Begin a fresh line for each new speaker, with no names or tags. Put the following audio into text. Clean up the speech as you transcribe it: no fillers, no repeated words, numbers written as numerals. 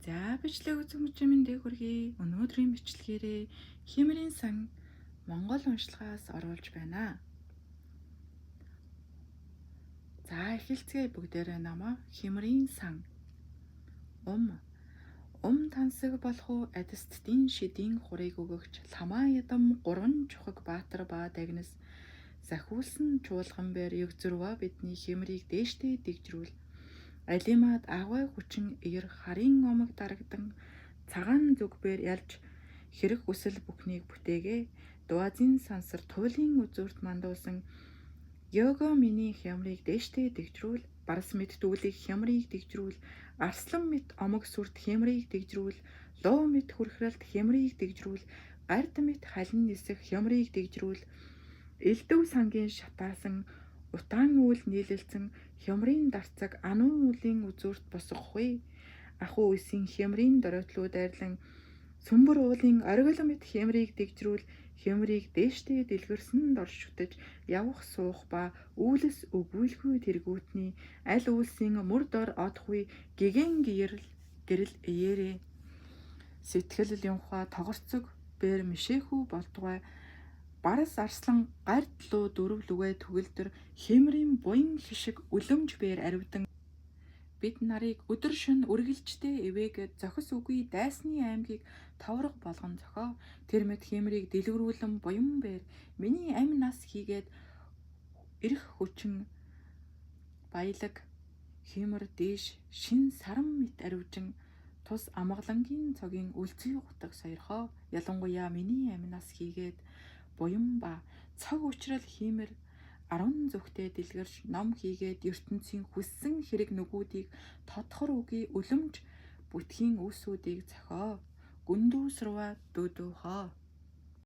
За, бичлэг үзэн мэндийг хүргэе. Өнөөдрийн бичлэгээрээ Химрийн сан Монгол уншлагаас оруулж байна. За, эхэлцгээе бүгдээрээ намаа Химрийн сан. Ум Ум тансаг болох уу адистдын шидийн хурыг өгөгч ламаа ядам гурван чухаг баатар ба дагнас захиулсан чуулган бээр егзөрва бидний химрийг дээштэй дэгжрүүл. Алимад агвай хүчин эр харын омог дарагдан цагаан зүгбээр ялж хэрэг хүсэл бүхнийг бүтээгээ. Дуазын сансар туйлын үзүүрт мандуулсан Його миний хямрыг дээштэй дэгжрүүл, барс мэт дүүлийг хямрыг дэгжрүүл, арслан мэт омог сүрт хямрыг дэгжрүүл, луу мэт хүрхрэлт хямрыг дэгжрүүл, гард мэт халин нисэх хямрыг дэгжрүүл, элдв сангийн шатаасан утаан үйл нийлэлцэн хямрын дарцаг ануун үлийн үзүүрт босгохгүй. Ах уу эсийн хямрын дөрөөтлөө дайрлан сүмбэр уулын оргил мэт хямрыг дэгжрүүл, хямрыг дээштэй дэлгэрсэн дор шүтэж явах суух ба үйлс өгүүлгүй тэргүүтний аль үйлсийн мөр дор одохгүй гэгэн гэрэл гэрэл ээре сэтгэл юмхаа тогорцог бэр мишээхүү болтугай барас арслан гард луу дөрөв лүгэ төгөлдөр хямрын буян хишиг үлэмж бээр аривдан бид нарыг өдөр шөнө үргэлжтэй эвээгээд зохис үгүй дайсны аймгийг товрог болгон зохио. Тэр мэт хямрыг дэлгэрүүлэн буян бээр миний амь нас хийгээд эрх хүчин баялаг хямар дээш шин саран мэт аривжин тус амгалангийн цогийн өлзий гутаг сойрхоо. Ялангуяа миний амь нас хийгээд буян ба цог учрал хиймэр 10 зүгтээ дэлгэрч ном хийгээд ертөнцийн хүссэн хэрэг нүгүүдийг тодхор үгүй үлэмж бүтгийн үүсүүдийг зохио. Гүндүү сурва дүүдүүхоо.